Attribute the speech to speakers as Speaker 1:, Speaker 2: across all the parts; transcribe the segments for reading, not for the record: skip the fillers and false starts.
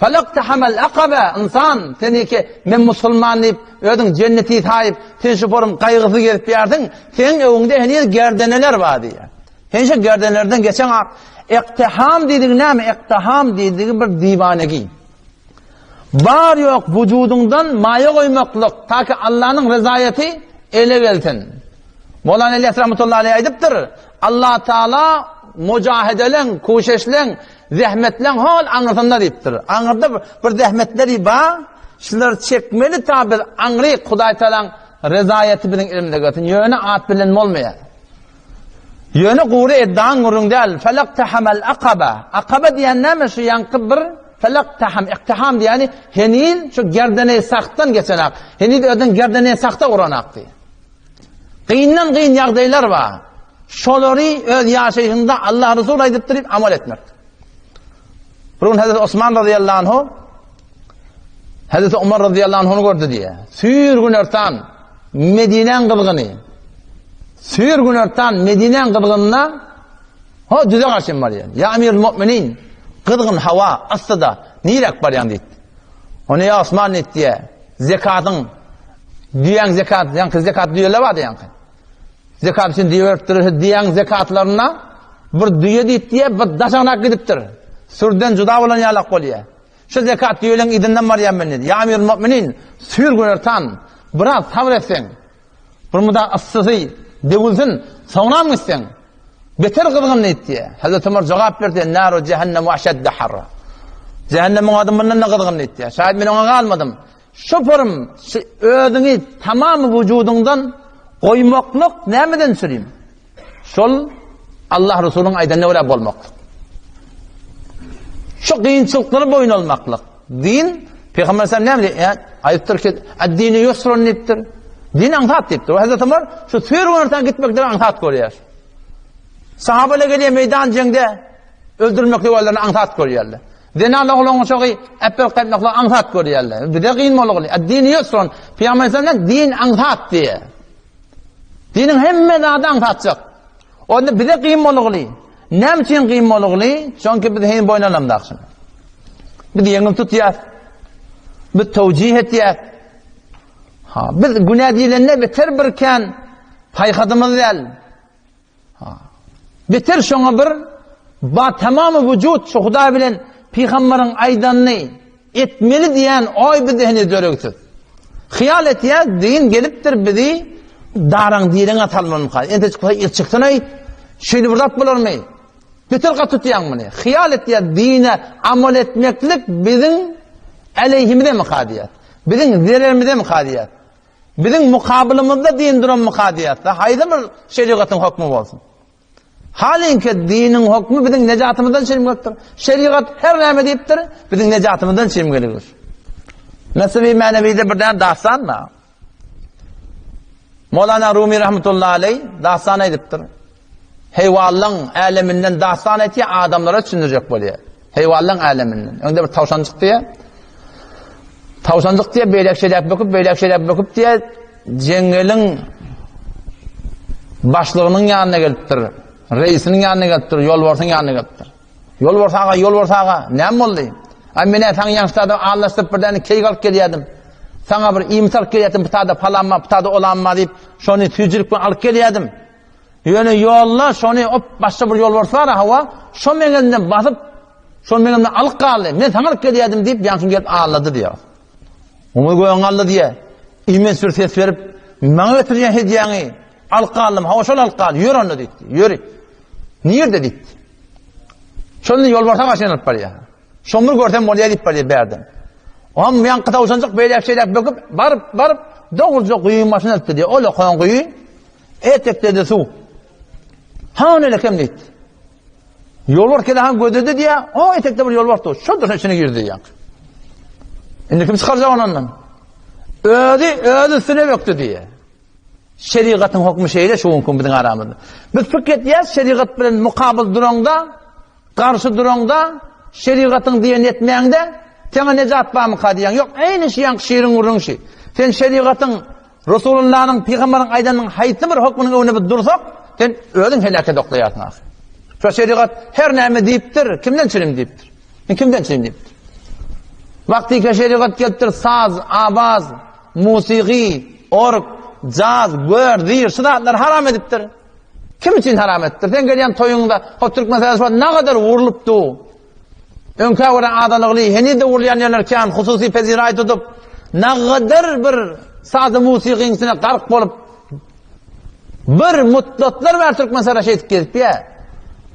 Speaker 1: Felaktahamal akaba, ynsan, seniki men musulman diýip, özüň jenneti saýyp, sen şu forum gaýgysyz gezip ýärsiň, seň öňüňde heniz gerdeneler bar diýýär. Sen şu gerdenelerden geçen ak. Iktiham diýdigi näme? Iktiham diýdigi bir diwanegi. Bar ýok wujudyňdan maýa goýmaklyk, ta ki Allanyň rezaýeti ele gelsin. Mowlana Ilyas rahmetullahi aleýh aýdypdyr, Allah Taala mujahedeleň, kuşeşleň, zähmetleň hol aňyrsynda diýipdir. Aňyrda bir zähmetleri bar, şulary çekmeli ta biz aňryk Hudaý Taalaň rezaýeti biziň elimize gelsin. Ýöne at bilen bolmaýar. Ýöne gury eddaň gürrüň däl. Felaktahamal akaba. Akaba diýen näme? Şu ýaňky bir felaktaham, iktiham diýeni heniz şu gerdeni sahtdan geçenak. Heniz özüniň gerdeni sahta uranak diýýär. Gyndan gyn ýagdaýlar bar. Şolary öz ýaşaýşyňda Allah Resul aýdypdyr diýip amal etmek. Bir gün Hazreti Osman radıyallahu anhu Hazreti Umar radıyallahu anhu'nu gördü diýe. Süýr gün ertan Medinäň gyzgyny. Süýr gün ertan Medinäň gyzgynyna ho düze garşy barýar. Ýa Amirul Mu'minin gyzgyn hawa yssyda nirek barýaň diýdi. Ony ýa Osman diýdi. Zekatyň düýäň zekat, ýaňky zekat düýeler bardy ýaňky. Zekat üçin düýe beripdir, düýäň zekatlaryna bir düýe diýip diýe bir daşanak gidipdir. Sürden juda bolan ýalak bolýar. Şu zekat düýeleň yzyndan barýan men diýdi. Ýa Amirul Mu'minin, sür günortan, biraz sabyr etseň, bir muda yssysy döwülsin, soňram gitseň, beter gyzgyn diýdi. Hazreti Ömer jogap berdi, Naru jehennemu aşedde harra. Jehennemiň ady mundan-da gyzgyn diýdi. Şaýat men oňa galmadym. Şu forum özüňi tamamy wujudyňdan goýmaklyk nämeden çürim? Şol Allah Resulyň aýdanyna görä bolmaklyk. Şu kynçylyklary boýun almaklyk. Din Peygamber sallam näme diýýär? Aýdypdyr ki, "Ad-dinu yusrun" diýipdir. Din aňsat diýipdir. Hazreti Ömer şu süýr günortan gitmekden aňsat görýär. Sahabalar gelýär meýdan jeňde öldürmeklik özlerini aňsat görýärler. Zenan oglan uşagy äpberip gaýtmaklygy aňsat görýärler. Bize kyn bolguly. Ad-dinu yusrun. Peygamber sallam din aňsat diýýär. Diniň hemme zady aňsatjak. Onda bize kyn bolguly. Näme üçin kyn bolguly? Çünki biz hem boýun alamdak şuny. Biz ýeňil tutýas. Biz towjih etýäs. Ha, biz günä diýlende beter bir kän paýhasymyz däl. Ha. Beter şoňa bir ba tamamy wujud şu Hudaý bilen pygamberiň aýdanyny etmeli diýen oý bizde heniz döregsiz. Hyýal etýär, din gelipdir bizi daraň direňe salmanka. Ente çyksa il çyksyn aý. Şeýle bir zat bolarmy? Beter gaty tutýaň muny. Hyýal etýär, dine amal etmeklik biziň äleyhimize mi diýýär. Biziň zererimize mi diýýär. Biziň mukabylymyzda din duranmyka diýýäs-de, haýsy bir şerigatyň hökmi bolsun. Halyňky diniň hökmi biziň nejatymyzdan çelim gelipdir. Şerigat her näme diýipdir, biziň nejatymyzdan çelim gelipdir. Mesnewi Mänewide bir däne dastan bar. Mowlana Rumi rahmetullahi aleý dastan aýdypdyr. Heýwanlaň äleminden dastan aýtýar, adamlara düşündirjek bolýar. Heýwanlaň äleminden. Öňde bir tawşanjyk diýýär. Tawşanjyk diýýär, beýläk şeýläk böküp, beýläk şeýläk böküp diýýär, jeňňeliň başlygynyň ýanyna gelipdir. Reisiniň ýanyna gelipdir, ýolbarsyň ýanyna gelipdir. Ýolbars aga, ýolbars aga, näme boldy? Aý, men-ä saňa ýaňşyda allaşdyryp bir däne keýik alyp gelýärdim. Saňa bir iýmit alyp gelýärdim, bu tada palam bar, bu tada olam bar diýip, şony süýjülik bilen alyp gelýärdim. Ýöne ýolda şony op başga bir ýolbars bar hawa, şo meň elimden basyp, şo meň elimden alyp galdy. Men saňa alyp gelýärdim diýip, ýaňky gelip allady diýýär. Oňa göň aldy diýýär. Iýmen sür ses berip, maňa getirýän hedýäňi alyp galdym. Hawa şol alyp galdy. Ýör onda diýdi. Ýöri. Nirde diýdi. Şonda ýolbarsa başyny alyp barýar. Şony görsem bolýar diýip barýar bärden. Oňam ýaňky tawşanjyk beýläk şeýläk böküp, baryp, baryp, dogruja guýyň başyna eltdi diýýär. Ol okan guýy Etekde-de suw. Han elekem diýdi. Ýolbars kele han gözledi diýýär. O etekde bir ýolbars dur. Şo dursun içine girdi diýýär. Indi kim çykarjak ony ondan? Özi öz üstüne bökdi diýýär. Şerigatyň hukmy şeýle şu günki biziň aramyzda. Biz pikir etýäs şerigat bilen mukabyl duraňda Garşy duraňda, şerigatyň diýenini etmäňde, saňa nejat barmyka diýýäň. Ýok, eýni şu ýaňky şiriň gürrüňi şi. Sen şerigatyň, Resulullanyň, pygamberiň aýdanynyň haýsy bir hökmüniň öňünde biz dursak, sen özüň heläket oklaýarsyň ahyry. Şo şerigat her näme diýipdir, kimden çirim diýipdir? Kimden çirim diýipdir? Wagtyka şerigat gelipdir, saz, awaz, musigy, org, jaz, gör, zir, şu zatlary haram edipdir. Kim üçin haram edipdir? Sen gelýän toýuňda, hop türkmen sazy şu wagt nagadar urlup du. Öňkä görä azalygly, heniz-de urulýan ýerler kän, hususy peziraý tutup, nagadar bir sazy musigyň içine gark bolup, bir mutdatlar bar türkmen sara şeýdip gezip ýa.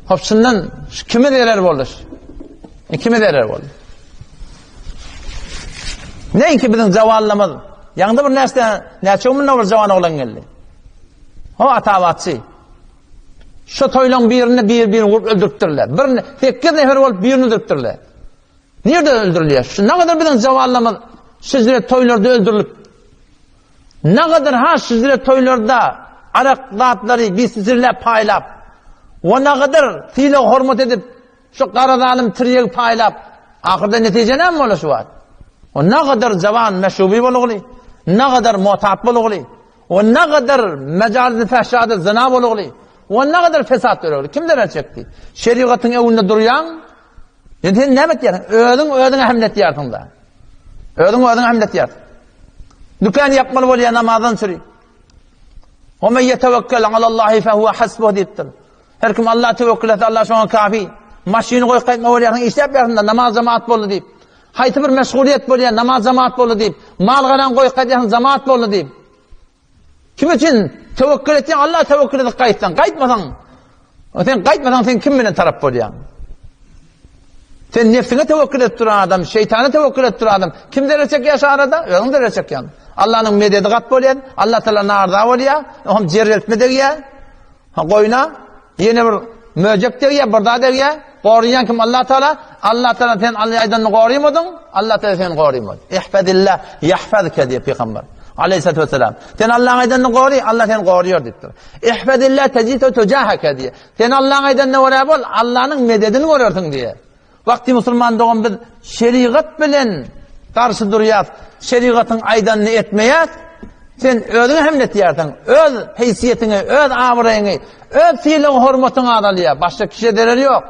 Speaker 1: Hop şundan şu kime zerer boldy? E, kime zerer boldy? Näinki biziň jawanlarymyz, ýaňda bir näçe näçe gün bir jawan oglan geldi. O atabatçy. Şu toýlaň birinde bir-birini vurup öldüripdirler. Bir 8 nefer bolup birini öldüripdirler. Nirede öldürilýär? Şu ne kadar biziň jawanlarymyz şizre toýlarda öldürilip. Ne kadar ha şizre toýlarda arak zatlary bisizirläp paýlap. We ne kadar sylag hormat edip şu gara zalym tirýegi paýlap. Ahyrda netije näme bolar şu wagt? O ne kadar jawan meşrubi bolugly, ne kadar motap bolugly. O ne gadar mejalis fähşada zyna bolugly, o ne gadar fesat döregli. Kim zerer çekdi? Şerigatyň öňünde durýaň, indi sen näme etýärsiň? Özüň özüňe hemle etýärsiň da. Özüň özüňe hemle etýärsiň. Dükan ýapmaly bolýar namazdan süri. O men yetewekkel alallahi fe huve hasbuh diýipdir. Her kim Allaha tewekkül etse Allah şoňa kafi. Maşyny goýup gaýtma bolýarsyň, işläp ýarsyň da namaz jemaat boldy diýip. Haýsy bir meşgulyýet bolýar, namaz jemaat boldy diýip. Mal garan goýup gaýdýarsyň, jemaat boldy diýip. Kim üçin tewekkül etýäň? Allaha tewekkül edip gaýtsaň, gaýtmasaň, sen gaýtmasaň sen kim bilen tarap bolýaň? Sen nefsiňe tewekkül edip duran adam, şeýtana tewekkül edip duran adam, kim zerer çekýär şu arada? Özüň zerer çekýäň. Allahnyň mededi gat bolýar, Allah Taala narza bolýar, oňam jerreltme degýär. Ha goýna ýene bir möjek degýär, bir zat degýär. Goraýan kim Allah Taala? Allah Taala sen Allah aýdanyny goraýmadyň, Allah Taala seni goraýmady. Ihfazillah yahfazka diýip pygamber. Aleyhissalatu vesselam. Sen Allah'ın aýdanyny gory, Allah seni goraýar diýipdir. Ihfazillah tejidu tujahaka diýip. Sen Allah'ın aýdanyna görä bol, Allah'yň mededini görersiň diýip. Wagty musulman dogan biz şerigat bilen garşy durýas, şerigatyň aýdanyny etmeýäs, sen özüňe hem etýärsiň, öz heýsiýetiňi, öz abraýyňy, öz sylag hormatyňy azalýar, başga kişä zereri ýok.